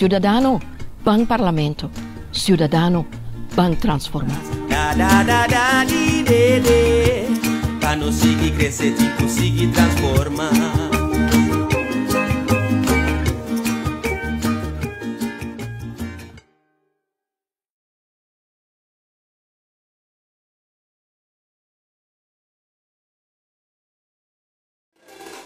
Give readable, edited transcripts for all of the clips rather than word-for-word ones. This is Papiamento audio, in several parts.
Ciudadano, ban Parlamento. Ciudadano, ban transforma. Da da da da di de de. Pa nos sigui crece y sigui transforma.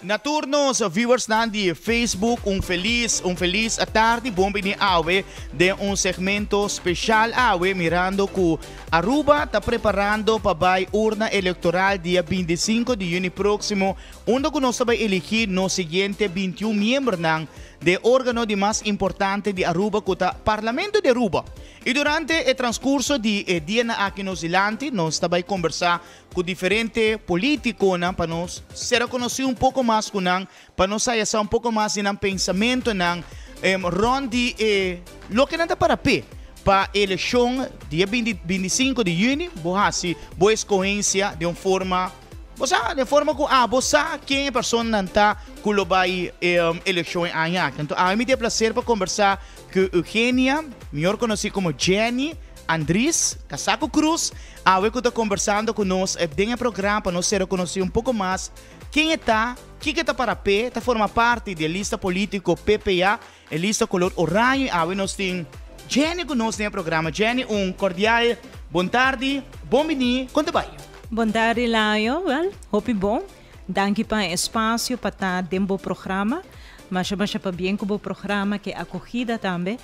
Na tur nos viewersnan di Facebook un felis un felis tardi bon bini awe den un segmento special awe mirando cu Aruba ta preparando pa bay urna electoral dia 25 di juni proximo unda cu nos ta bay eligi nos siguiente 21 miembronan den organo di mas importante di Aruba cu ta Parlamento di Aruba. Y durante e transcurso di e dianan aki nos dilanti nos ta bay combersa Ku diferente politikonan pa nos sera konosí un poko mas ku nan, pa nos haya sa un poko mas di nan pensamentonan rònt di e loke nan ta para p'e pa e elekshon dia binti 25 di yüni. Bo hasi bo eskohensia den un forma, bo sa, den forma ku abo sa ken e personanan ta ku lo bai e elekshon e aña aki. Anto ami mi tin e plaser pa kombersá ku Eugenia, mihor konosí komo Jenny Andries, kasá ku Cruz. Awe ku ta kombersando ku nos den e programa pa nos ser konosí un poko mas ken e ta, kiko e ta para p'e, ta forma parti di e lista polítiko PPA, e lista kolor oraño i awe nos tin Jenny ku nos den e programa. Jenny, un kordial bon tardi, bon biní, kon ta bai? Bon tardi Layo, wèl, hopi bon. Danki pa e espasio pa ta den bo programa. Masha masha pabien ku bo programa, ke akogida tambe.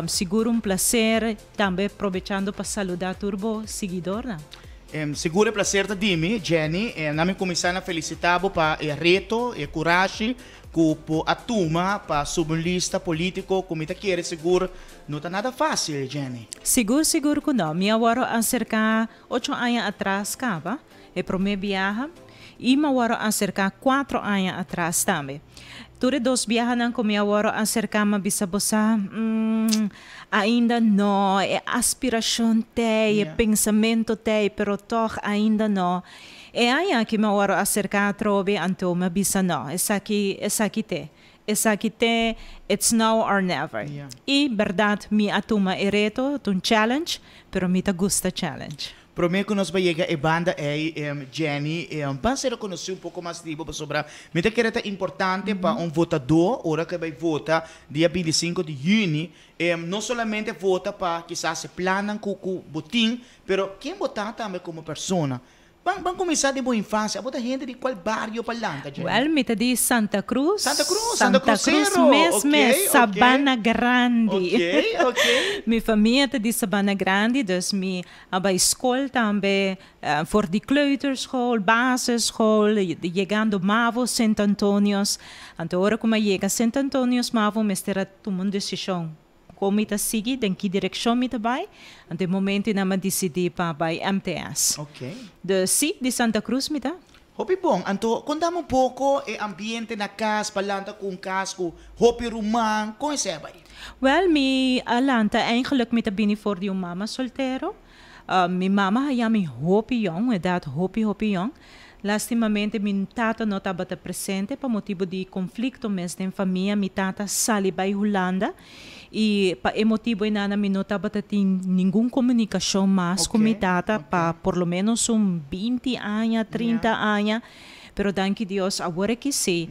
Sigur un plaser. Tambe probechando pa saluda tur bo siguidornan. Sigur e placer ta di mi, Jenny. Na mi cuminsa na felicita bo pa e reto, e curashi cu bo a tuma pa subi un lista politico cu mi ta kere sigur no ta nada facil, Jenny. Sigur, sigur cu no. Mi a worde acerca ocho aña atras caba, e prome biaha, y mi a worde acerca cuatro aña atras tambe. Tur e dos biahanan cu mi a worde acerca mi a bisa bo sa, mm, ainda no, e aspiracion t'ey, e pensamento t'ey, pero toch ainda no. E aña aki mi a worde acerca atrobe, anto mi a bisa no, esaki, esaki t'e. Esaki ta it's now or never. Y berdad, mi a tuma e reto, un challenge, pero mi ta gusta challenge. Prome cu nos yega e banda ey, Jenny, pa ser conoci un poco mas di bo sobre, mi ta kere ta importante pa un votador, ora cu bay vota dia 25 di juni, no solamente vota pa kisas plan cu bo tin, pero ken bo ta tambe como persona. Ban cuminsa di bo infancia. Bo ta hende di cua bario pa lanta, Jenny? Well, mi ta di Santa Cruz. Santa Cruz, Santa Cruz Crucero. Mes, mes, Sabana Grandi. Mi famia ta di Sabana Grandi, dus mi a bay school tambe, voor di kleuterschool, basisschool, yegando Mavo, Sint Antonius. Anto ora cu mi a yega Sint Antonius Mavo, mester a tuma un decision. Con mi ta sigui, den ki direccion mi ta bay. Anto e momento ey mi a dicidi pa bay MTS. Dus si, di Santa Cruz mi ta. Hopi bon. Anto, conta mi un poco e ambiente na cas, pa lanta cu un cas cu hopi ruman, con esey a bay? Well, mi a lanta eigenlijk mi ta bini for di un mama soltero. Mi mama a haya mi hopi jong, edad hopi hopi jong. Lastimamente mi tata no tabata presente pa motibo di conflicto mes den famia. Mi tata a sali bay Hulanda y pa e motibo ey mi no tabata tin ningun comunicacion mas cu mi tata pa por lo menos un 20 aña, 30 aña. Pero danki Dios, awor cu si,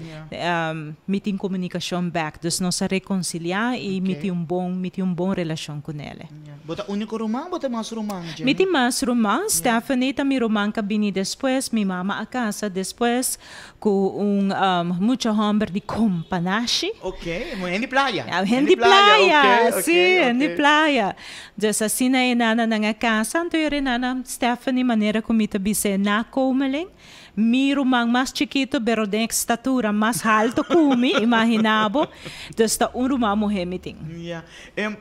mi tin comunicacion back. Dus nos a reconcilia y mi tin un bon relacion cu ne. Yeah. Bo ta unico ruman, bo tin mas ruman, Jenny? Mi tin mas ruman. Stephanie ta mi ruman cu a bini despues. Mi mama a casa despues cu un mucha homber di Companashi. Ok, hende playa. Ja, hende playa, si, hende playa. Dus asina e nana nan a casa, anto e nana Stephanie manera cu mi ta bisa nakomeling. Mi ruman mas chikito, pero den estatura mas halto cu mi, imagina bo. Dus ta un ruman muhe mi tin. Yeah.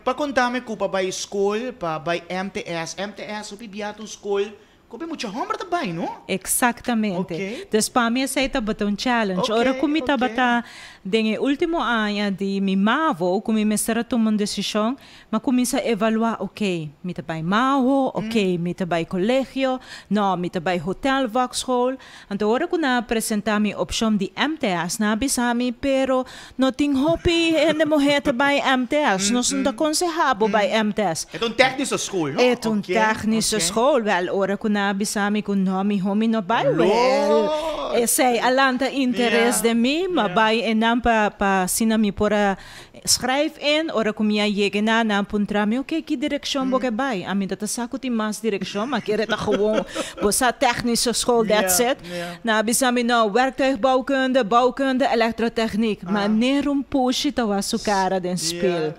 Pa conta mi cu pa bay school, pa bay MTS, MTS, hopi biaha ta un school, cu mucha homber ta bay, no? Exactamente. Dus pa mi esey tabata un challenge. Ora cu mi tabata den ultimo aña di mi mavo, cu mi mester a tuma un decision, m'a cuminsa evalua, ok, mi ta bay mavo, ok, mi ta bay colegio, no, mi ta bay hotelvakschool. Anto ora cu nan a presenta mi opcion di MTS, nan a bisa mi, pero no tin hopi hende muhe ta bay MTS, nos no ta conseha bo bay MTS. E un technische school, no? E un technische school. Wel, ora cu nan a bisa mi cu no, mi homi no bay, well, esey a lanta interes den mi, m'a bay einan pa asina mi por a schrijf in, ora cu mi a yega nan a puntra mi, ok, ki direccion bo ke bay? Ami no sa cu tin mas direccion, m'a kere ta gewoon, bo sa, technische school, that's it. Nan a bisa mi, no, werktuigbouwkunde, bouwkunde, elektrotechniek. Maar neer un pushi ta was su cara den spiel.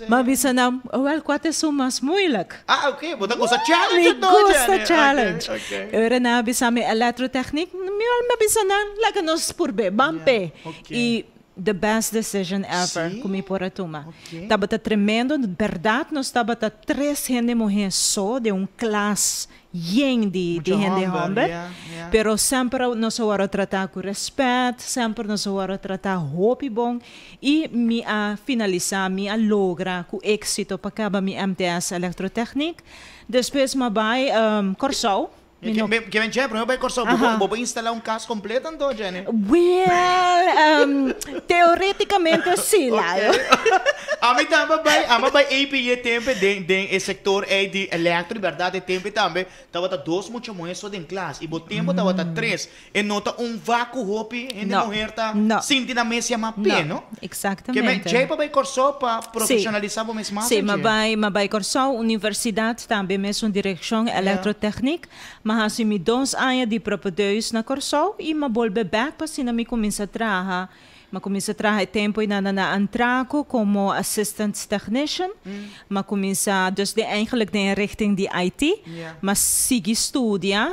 M'a bisa nan, wel, cua ta mas moeilijk? Ah, ok, bo ta gusta challenge Mi anto, gusta Jenny. Challenge. Ora nan a bisa mi elektrotechniek, mi m'a bisa nan, laga nos purba, ban pe. Y the best decision ever Si? cu mi por a tuma. Tabata tremendo, berdad, nos tabata tres hende muhe so den un klas yen di Mucho hende homber, homber. Pero semper nos a wordo trata cu respet, semper nos a wordo trata hopi bon y mi a finalisa, mi a logra cu exito pa caba mi MTS Elektrotechniek. Despues m'a bay Corsou. Mi no Ke men Jenny, prome bay Corsou, bo instala un cas completo anto, Jenny? Well, theoreticamente si, Layo. Ami tambe bay, ami bay APE tempo den e sector ey di elektro, berdad, e tempo tambe, tabata dos mucha muhe so den klas, y bo tempo tabata tres. E no ta un vak cu hopi, hende No. muhe ta No. sinti nan mes yama pe, no? No, Ke men exactamente. Jay pa bay Corsou pa profesionalisa bo mes mas, Si, m'a Jay? bay Corsou, universidad tambe mes un direccion elektrotechniek. M'a hasi mi 2 aña di propedeuse na Corsou y m'a bolbe back pa asina mi cuminsa traha. M'a cuminsa traha tempo na Antraco como assistant technician. M'a cuminsa dus de eigenlijk den richting di IT. M'a sigui studia,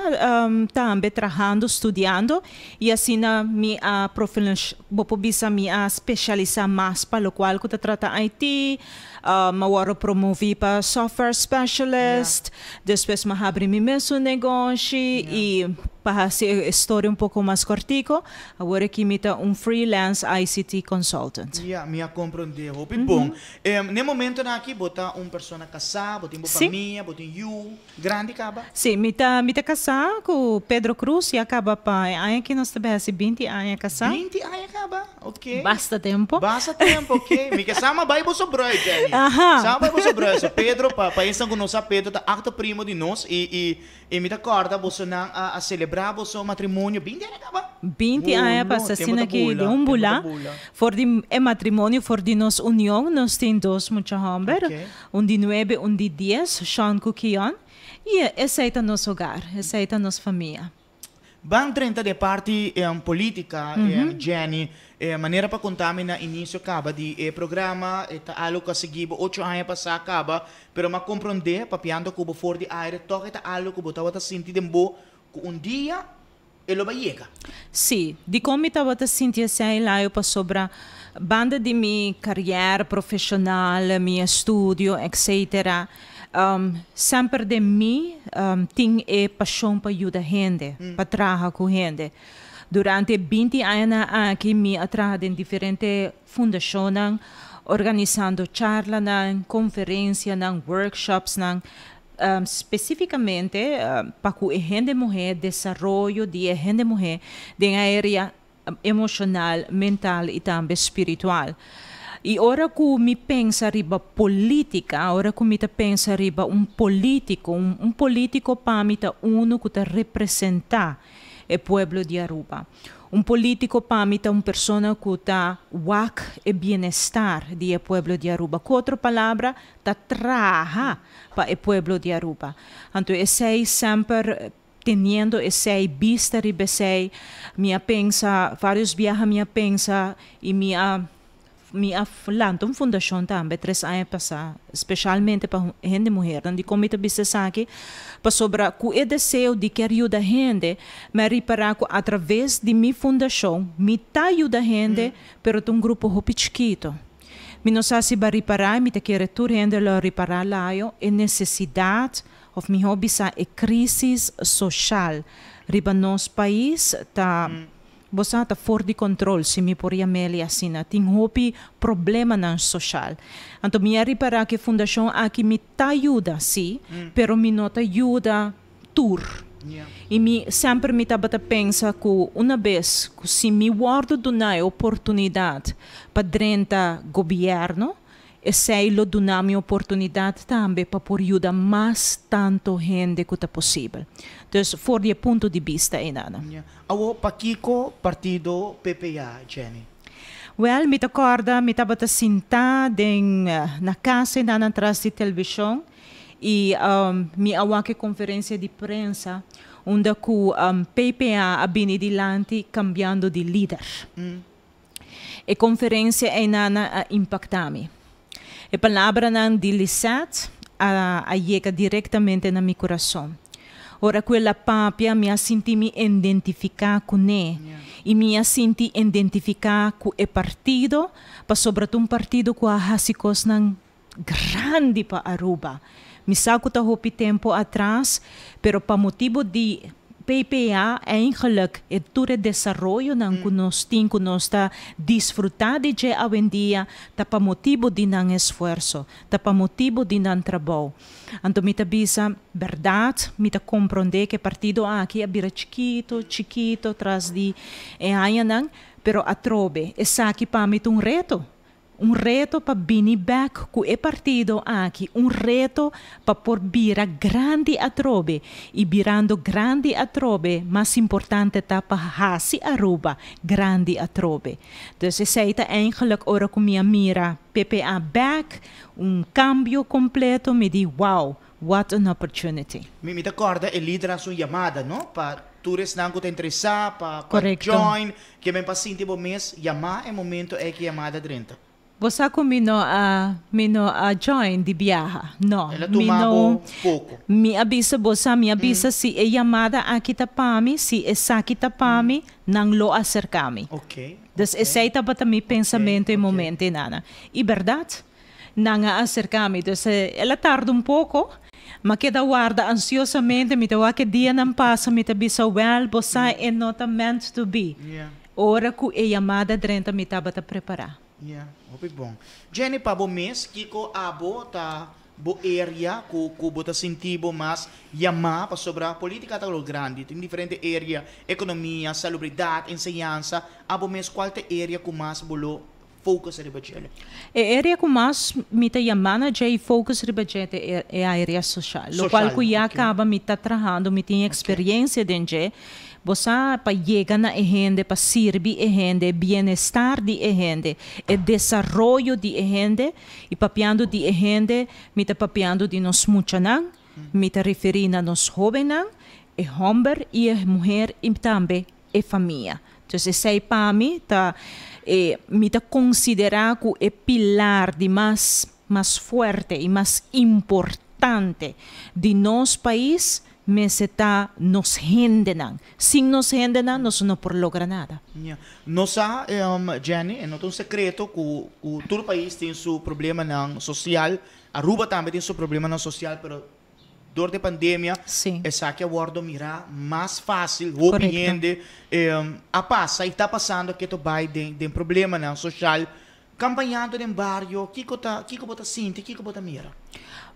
tambe trahando, studiando y asina mi a profilis, bo por bisa mi a specialisa mas pa locual cu ta trata IT, m'a wordo promovi pa software specialist, despues m'a habri mi mes negoshi y Pa hasi e storia un poco mas cortico, awor aki mi ta un freelance ICT consultant. Ja, mi a comprende. Hopi bon. Na e momentonan aki bo ta un persona casá, bo tin bo famia, bo tin yu grandi caba? Si, mi ta casá cu Pedro Cruz, ya caba pa e aña aki nos ta bay hasi 20 aña casá. 20 aña caba? Ok. Basta tempo. Basta tempo, ok. Mi ke sa m'a bay boso bruid, Jenny. Sa m'a bay boso bruid. So Pedro, pa esnan cu no sa, Pedro ta acto primo di nos y mi ta corda boso nan a celebra boso matrimonio. 20 aña caba? 20 aña pasa asina aki di un bula. For di e matrimonio, for di nos union, nos tin dos mucha homber. Un di 9, un di 10, Sean cu Kion. Y esey ta nos hogar, esey ta nos famia. Ban 30 de parti politica, Jenny, manera pa conta mi na inicio caba di e programa, ta algo cu a sigui 8 aña pasa caba, pero m'a comprende, papiando cu bo for di aire, toch ta algo cu bo tawata sinti den bo, cu un dia e lo bay yega. Si, di con mi tawata sinti esey layo pasobra banda di mi carera profesional, mi estudio, etc. Semper den mi tin e pasion pa yuda hende, pa traha cu hende. Durante 20 aña aki mi a traha den diferente fundacion, organisando charla, conferencia, workshops, specificamente pa cu hende muhe, desaroyo di hende muhe den area emocional, mental y tambe spiritual. Y ora cu mi pensa riba politica, ora cu mi ta pensa riba un politico, un politico pa mi ta uno cu ta representa e pueblo di Aruba. Un politico pa mi ta un persona cu ta wak e bienestar di e pueblo di Aruba. Cu otro palabra, ta traha pa e pueblo di Aruba. Anto, esey semper teniendo esey bista riba esey, mi a pensa, varios biaha mi a pensa y mi a lanta un fundacion tambe 3 aña pasa, specialmente pa hende muhe. Di con mi ta bisa esaki, pasobra cu e deseo di kier yuda hende, m'a ripara cu a traves di mi fundacion, mi ta yuda hende, pero un grupo hopi chikito. Mi no sa si bo a ripara, mi ta kere tur hende lo ripara layo, e necesidad, of miho bisa e crisis social riba nos pais ta bo sa ta for di control, si mi por yam'e asina. Tin hopi problemanan social. Anto mi a ripara cu e fundacion aki mi ta yuda, si, pero mi no ta yuda tur. Y mi semper mi tabata pensa cu un bes cu si mi wordo duna e oportunidad pa drenta gobierno, esey lo duna mi oportunidad tambe pa por yuda mas tanto hende cu ta posibel. Dus for di punto di bista ey nada. Yeah. Awo, pakico partido PPA, Jenny? Well, mi ta corda, mi tabata sinta den na cas na atras di television y mi a wak e conferencia di prensa unda cu PPA a bini dilanti cambiando di lider. E conferencia ey nana a impacta mi. E palabranan di Lisette a yega directamente na mi curason. Ora cu el a papia, mi a sinti mi identifica cu ne. Y mi a sinti identifica cu e partido, pasobra ta un partido cu a hasi cosnan grandi pa Aruba. Mi sa cu ta hopi tempo atras, pero pa motibo di PPA eigenlijk e tur e desaroyonan cu nos tin, cu nos ta disfruta di dje awendia, ta pa motibo di nan esfuerso, ta pa motibo di nan trabou. Anto mi ta bisa, berdad, mi ta comprende cu e partido aki a bira chikito, chikito, tras di e añanan, pero atrobe, esaki pa mi un reto. Un reto pa bini back cu e partido aki, un reto pa por bira grandi atrobe y birando grandi atrobe, mas importante ta pa hasi Aruba grandi atrobe. Dus esey ta eigenlijk ora cu mi a mira PPA back, un cambio completo, mi di wow, what an opportunity. Mi ta corda e lider su yamada, no? Pa tur esnan cu ta interesa, pa Correcto. Join, kiermen pa sinti bo mes, yama e momento ey cu yamada drenta. Bo cu mi no a join di biaha. No. El a Mi tuma no bo poco. Mi a bisa bo sa, mi a bisa si e yamada aki ta pa mi, si esaki ta pa mi, nan lo acerca mi. Dus esey tabata mi pensamento e momento nana. Y berdad, nan a acerca mi. Dus el a tarda un poco. M'a keda warda ansiosamente, mi ta wak e dianan pasa, mi ta bisa, "Wel, bo sa, e no ta meant to be." Ora ku e yamada drenta, mi tabata prepará. Yeah, hopi bon. Jenny, pa bo mes, kiko abo ta bo area ku bo ta sinti bo mas yamá, pasobra polítika ta algo grandi, tin diferente area, ekonomia, salubridat, enseñansa. Abo mes, kua ta area ku mas bo lo focus riba dje? E area ku mas mi ta yamá na dje i focus riba dje e e area sosial. Lo kual ku ya kaba mi ta trahando, mi tin eksperensia den dje. Bo sa, pa yega na e hende, pa sirbi e hende, bienestar di e hende, e desaroyo di e hende, i papiando di e hende, mi ta papiando di nos muchanan, mi ta referí na nos hóbennan, e hòmber i e muhé i tambe e famia. Entonces, esei pa mi ta mi ta konsiderá ku e pilar di mas fuerte i mas importante di nos pais mester ta nos hendenan. Sin nos hendenan, nos no por logra nada. Yeah. Nos sa, Jenny, e no ta un sekreto ku tur pais tin su problemanan sosial. Aruba tambe tin su problemanan sosial, pero dor di pandemia, esaki a wòrdu mirá mas fásil. Hopi hende a pasa i ta pasando ku bai den problemanan sosial. Kampañando den bario, kiko bo ta sinti, kiko bo ta mira?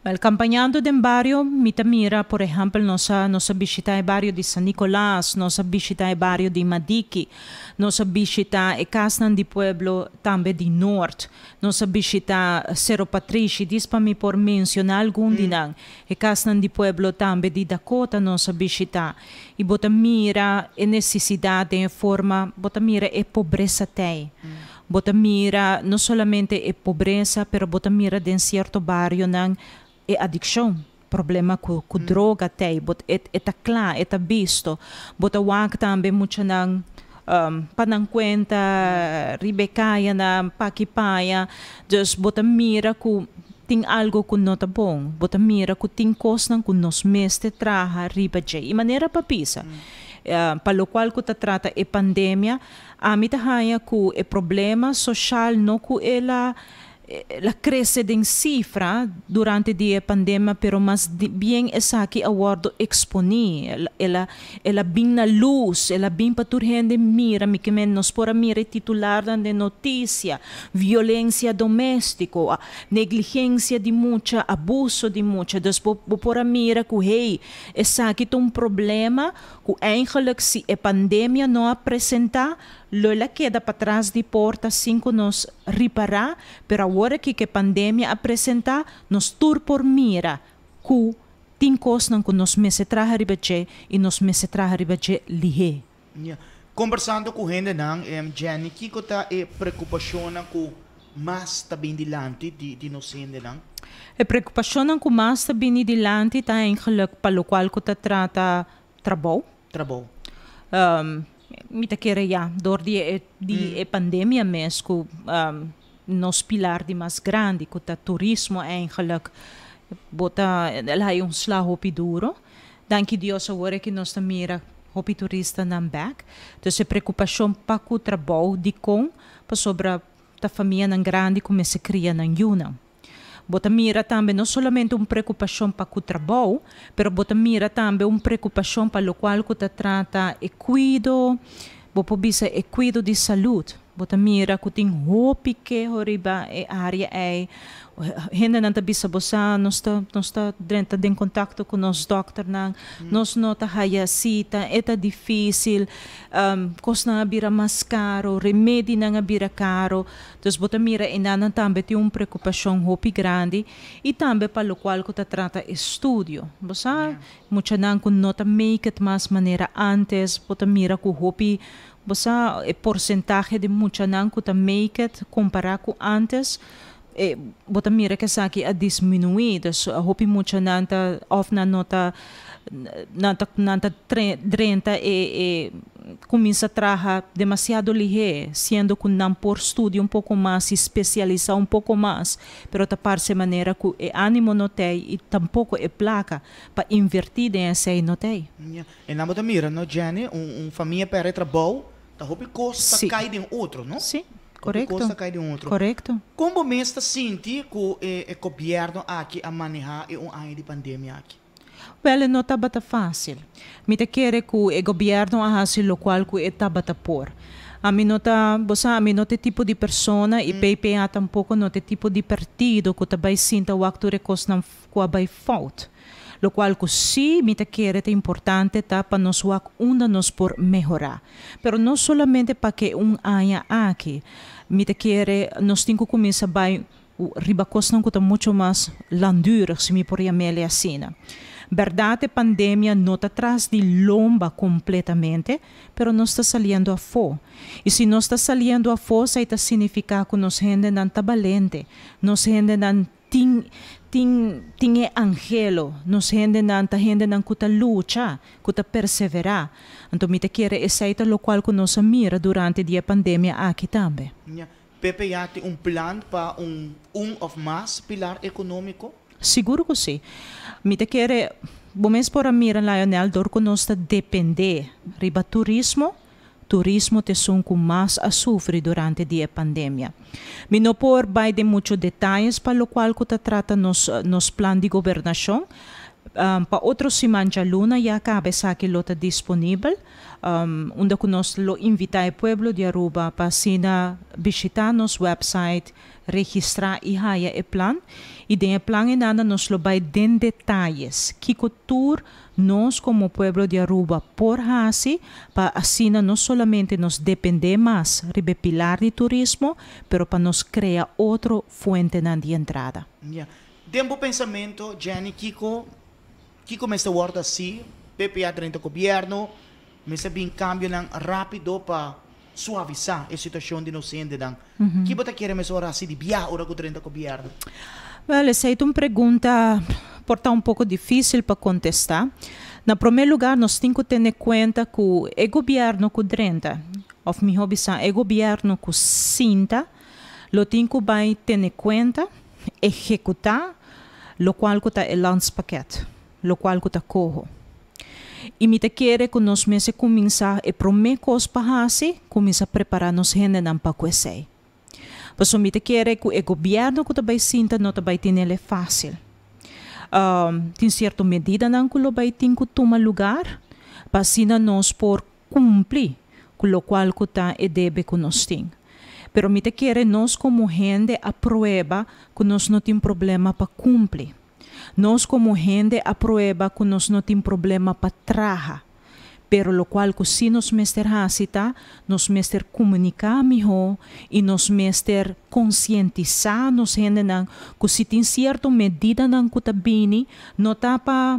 Wel, kampañando den bario, mi ta mira, por ehèmpel, nos a bishitá e bario di San Nicolas, nos a bishitá e bario di Madiki, nos a bishitá e kasnan di pueblo tambe di Noord, nos a bishitá Cerro Patrishi, djis pa mi por menshoná algun di nan. E kasnan di pueblo tambe di Dakota nos a bishitá. I bo ta mira e nesesidat den forma, bo ta mira e pobresa tei. Bo ta mira no solamente e pobresa, pero bo ta mira den sierto barionan e adikshon, problema ku droga tei, bo e ta kla, e ta bisto. Bo ta wak tambe muchanan pa nan kuenta riba e kayanan, paki paya. Dus bo ta mira ku tin algo ku no ta bon. Bo ta mira ku tin kosnan ku nos mester traha riba dje. I manera pa bisa. Pa lokual ku ta trata e pandemia, ami ta haña ku e problema sosial no ku el a krese den sifra durante di e pandemia, pero mas bien esaki a wòrdu eksponé. El a bin na lus, el a bin pa tur hende mira, mi ke men nos por a mira titularnan di notisia, violensia doméstiko, negligensia di mucha, abuso di mucha. Dus bo por a mira ku, hey, esaki ta un problema ku eigenlijk si e pandemia no a presentá, lo el a keda patras di porta sin ku nos ripará, pero awor ku e pandemia a presentá, nos tur por mira ku tin kosnan ku nos mester traha riba dje i nos mester traha riba dje lihé. Yeah. Kombersando ku hendenan, Jenny, kiko ta e preokupashon ku mas ta bin dilanti di nos hendenan? E preokupashon ku mas ta bin dilanti ta eigenlijk pa lokual ku ta trata trabou. Trabou. Mi ta kere ya, dor di e pandemia mes ku nos pilar di mas grandi, ku ta turismo eigenlijk, bo ta el a haña un sla hopi duro. Danki Dios awor ku nos ta mira hopi turistanan back. Dus e preokupashon pa ku trabou, dikon, pasobra ta famianan grandi ku mester kria nan yunan. Bo ta mira tambe no solamente un preokupashon pa ku trabou, pero bo ta mira tambe un preokupashon pa lokual ku ta trata e kuido, bo por bisa e kuido di salú. Bo ta mira ku tin hopi keho riba e área ei. Hendenan ta bisa, "Bo sa, nos ta drenta den kontakto ku nos dòkternan, nos no ta haya sita, e ta difísil, kosnan a bira mas karo, remedinan a bira karo." Dus bo ta mira einan tambe tin un preokupashon hopi grandi i tambe pa lokual ku ta trata estudio. Bo sa, muchanan ku no ta make it mas manera antes, bo ta mira ku hopi, bo sa, e porsentahe di muchanan ku ta make it kompará ku antes, bo ta mira ku esaki a disminuí. Dus hopi muchanan ta òf nan no ta nan ta drenta e kuminsá traha demasiado lihé, siendo ku nan por studia un poko mas i spesialisá un poko mas, pero ta parse manera ku e ánimo no tei i tampoko e plaka pa invertí den esei no tei. Yeah. I nan bo ta mira, no, Jenny, un famia pèrdè trabou, ta hopi kos ta kai den otro, no? Sí. Korekto. Kos ta kai den otro. Korekto. Kon bo mes ta sinti ku e gobièrnu aki a manehá e un aña di pandemia aki? Wèl, e no tabata fásil. Mi ta kere ku e gobièrnu a hasi lokual ku e tabata por. Ami no ta, bo sa, ami no ta e tipo di persona i PPA tampoko no ta e tipo di partido ku ta bai sinta wak tur e kosnan ku a bai fout. Lokual ku sí mi ta kere ta importante ta pa nos wak unda nos por mehorá. Pero no solamente pa ke un aña aki. Mi ta kere nos tin ku kuminsá bai riba kosnan ku ta mucho mas langdurig, si mi por yam'el asina. Bèrdat e pandemia no ta tras di lomba kompletamente, pero nos ta saliendo afó. I si nos ta saliendo afó, esei ta signifiká ku nos hendenan ta balente, nos hendenan tin tin tin e anhelo, nos hendenan ta hendenan ku ta lucha, ku ta perseverá. Anto mi ta kere esei ta lokual ku nos a mira durante di e pandemia aki tambe. Ya. PPA tin un plan pa un un òf mas pilar ekonómiko? Sigur ku si. Mi ta kere bo mes por a mira, Lionel, dor ku nos ta dependé riba turismo, turismo ta esun ku mas a sufri durante di e pandemia. Mi no por bai den muchu detayes pa lokual ku ta trata nos nos plan di gobernashon. Pa otro siman djaluna ya kaba esaki lo ta disponibel, unda ku nos lo invitá e pueblo di Aruba pa asina bishitá nos website, registrá i haya e plan. I den e plan einanda nos lo bai den detayes kiko tur nos komo pueblo di Aruba por hasi pa asina no solamente nos dependé mas riba e pilar di turismo, pero pa nos krea otro fuentenan di entrada. Ya. Den bo pensamento, Jenny, kiko kiko mester wòrdu hasi PPA drenta gobièrnu? Mester bin kambionan rápido pa suavisá e situashon di nos hendenan. Ki bo ta kere mester wòrdu hasi di biaha ora ku drenta gobièrnu? Wèl, esei ta un pregunta por ta un poko difísil pa kontestá. Na promé lugá nos tin ku tene kuenta ku e gobièrnu ku drenta, òf mihó bisá e gobièrnu ku sinta, lo tin ku bai tene kuenta, ehekutá lokual ku ta e landspakket, lokual ku ta koho. I mi ta kere ku nos mester kuminsá e promé kos pa hasi, kuminsá prepará nos hendenan pa ku esei. Pasobra mi ta kere ku e gobièrnu ku ta bai sinta no ta bai tinel'e fásil. Tin sierto medidanan ku lo bai tin ku tuma lugar pa asina nos por kumpli ku lokual ku ta e debe ku nos tin. Pero mi ta kere nos komo hende a prueba ku nos no tin problema pa kumpli. Nos komo hende a prueba ku nos no tin problema pa traha. Pero lokual ku sí nos mester hasi ta, nos mester komuniká mihó i nos mester konsientisá nos hendenan ku si tin sierto medidanan ku ta bini, no ta pa,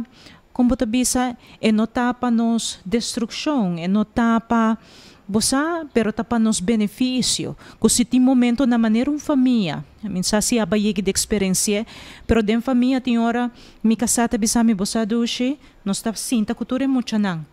kon bo ta bisa, e no ta pa nos destrukshon, e no ta pa, bo sa, pero ta pa nos benefisio. Ku si tin momento na manera un famia, mi sa si aba yegi di eksperensi'é, pero den famia tin ora mi kasá ta bisa mi, bo sa Dushi, Nos ta sinta ku tur e muchanan.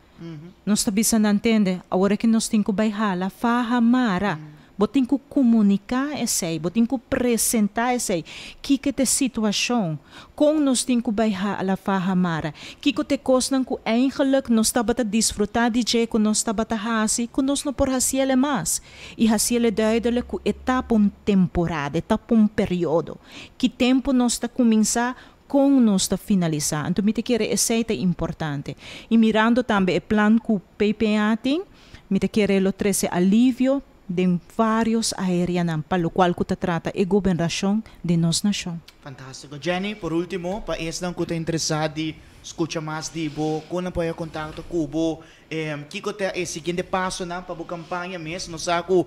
Nos ta bisa nan, Tende, awor aki nos tin ku bai hala faha mara. Bo tin ku komuniká esei, bo tin ku presentá esei. Kiko ta e situashon? Kon nos tin ku bai hala faha mara? Kiko ta e kosnan ku eigenlik nos tabata disfrutá di dje, ku nos tabata hasi, ku nos no por hasiel e mas? I hasiel e duidelik ku e ta pa un temporada, e ta pa un periodo. Ki tempu nos ta kuminsá? Kon nos ta finalisá? Anto mi ta kere esei ta importante. I mirando tambe e plan ku PPA tin, mi ta kere lo trese alivio den vários aereanan pa lokual ku ta trata e gobernashon den nos nashon. Fantástiko. Jenny, por último, pa esnan ku ta interesá di skucha mas di bo, kon nan por haya kontakto ku bo? Kiko ta e siguiente pasonan pa bo kampaña mes? Nos sa ku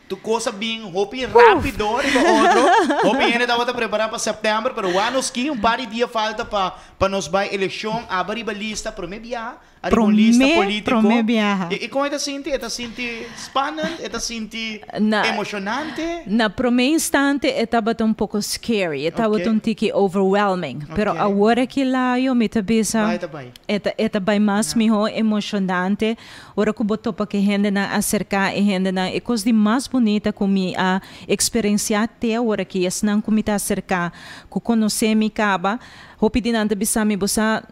Tur cos a bin hopi rapido riba otro. Hopi hende tabata prepara pa september, pero wak nos ki un par di dia falta pa pa nos bai eleccion. Aba riba lista prome biaha, ariba un lista Prome, politico. prome biaha. I con e ta sinti? E ta sinti spannend? E ta sinti Na emocionante? na prome instante e tabata un poco scary, e tabata Ok. un tiki overwhelming. Pero Ok. awor aki layo mi ta bisa Bai ta bai. e ta e ta bai mas miho emocionante. Ora ku bo topa ku e hendenan, aserká e hendenan, e kos di mas. bunita ku mi a eksperensiá te awor aki. Esnan ku mi ta aserká, ku konosé mi kaba, hopi di nan ta bisa mi, Bo sa,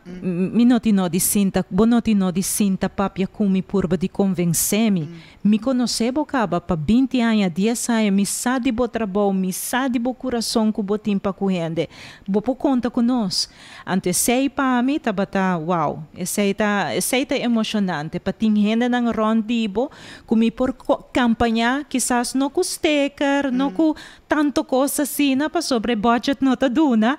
mi no tin no di sinta, bo no tin no di sinta papia ku mi purba di konvensé mi. Mi konosé bo kaba pa 20 aña, 10 aña, mi sa di bo trabou, mi sa di bo kurason ku bo tin pa ku hende. Bo por konta ku nos. Anto esei pa mi tabata wow. Esei ta esei ta emoshonante pa tin hendenan rònt di bo ku mi por kampañá kisas no ku steker, no ku tantu kos asina pasobra e budget no ta duna,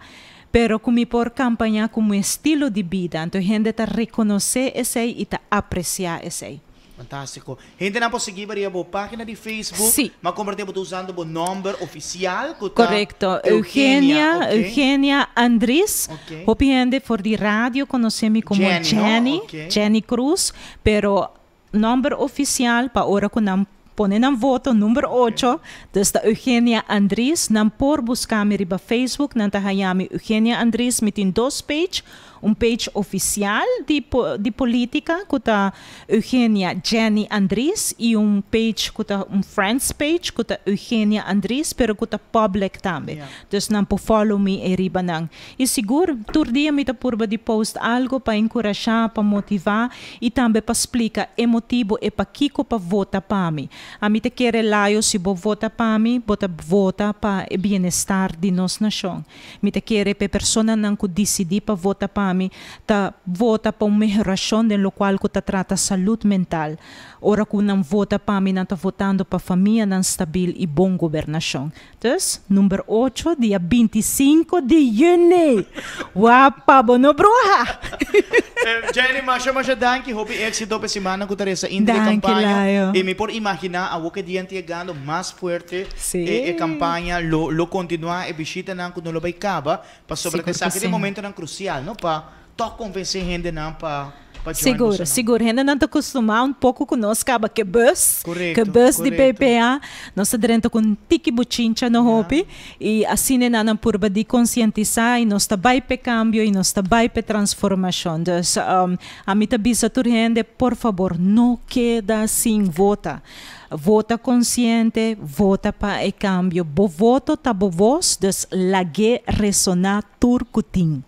pero ku mi por kampañá ku mi estilo di bida. Anto hende ta rekonosé esei i ta apresiá esei. Fantástiko. Hendenan por sigui riba bo página di Facebook. Sí. Ma kompartí bo ta usando bo nòmber ofisial ku ta Korekto. Eugenia, Eugenia, ok. Eugenia Andries. Ok. Hopi hende for di radio konosé mi komo Jenny, no? Jenny, Ok. Jenny Cruz, pero nòmber ofisial pa ora ku nan pone nan voto number ocho, dus ta Eugenia Andries. Nan por buska mi riba Facebook, nan ta haña mi Eugenia Andries. Mi tin dos page, un page ofisial di di politica ku ta Eugenia Jenny Andries i un page ku ta un friends page ku ta Eugenia Andries pero ku ta public tambe. Dus nan por follow mi ei riba nan. I sigur tur dia mi ta purba di post algo pa enkurashá, pa motivá i tambe pa splika e motibu e pakiko pa vota pa mi. Ami ta kere layo si bo vota pa mi, bo ta vota pa e bienestar di nos nashon. Mi ta kere pa e personanan ku disidí pa vota pa mi ta vota pa un mehorashon den lokual ku ta trata salud mental. Ora ku nan vota pa mi nan ta votando pa famianan stabil i bon gobernashon. Dus, number ocho, dia 25 di yüni! Wapa, bo no bruha! Jenny, masha masha danki. Hopi éksito pa e simannan ku ta resa inti di Danki, kampaña. Layo. I mi por imaginá awor ku e dia ta yegando mas fuerte Sí. e kampaña lo lo kontinuá, e bishitanan ku no lo bai kaba, pasobra Sigur ku esaki ta e sí. momentonan krusial, no? Pa tòg konvensé hendenan pa pa join Sigur, bosonan. sigur. Hendenan ta kustumá un poko ku nos kaba ke bus, ke Korekto, bus di korekto. PPA. Nos ta drenta ku un tiki bochincha no Ya. hopi i asina nan a purba di konsientisá i nos ta bai p'e kambio i nos ta bai p'e transformashon. Dus, ami ta bisa tur hende, por fabor, no keda sin vota. Vota konsiente, vota pa e kambio. Bo voto ta bo vos, dus lag'é resoná tur ku tin.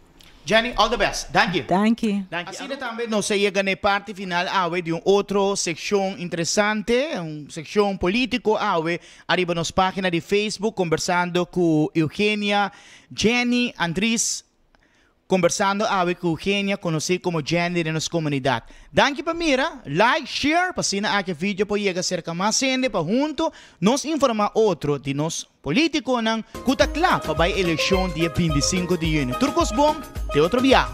Jenny, all the best. Danki. Danki. Asina tambe nos a yega na e parti final awe di un otro seccion interesante, un seccion politico awe ariba nos pagina di Facebook conversando cu Eugenia Jenny Andries conversando awe cu Eugenia conoci como Jenny den nos comunidad. Danki pa mira, like, share pa asina aki e video por yega cerca mas hende pa hunto nos informa otro di nos Politiconan cu ta cla pa bay eleccion dia 25 di juni. Tur cos bon, te otro bia!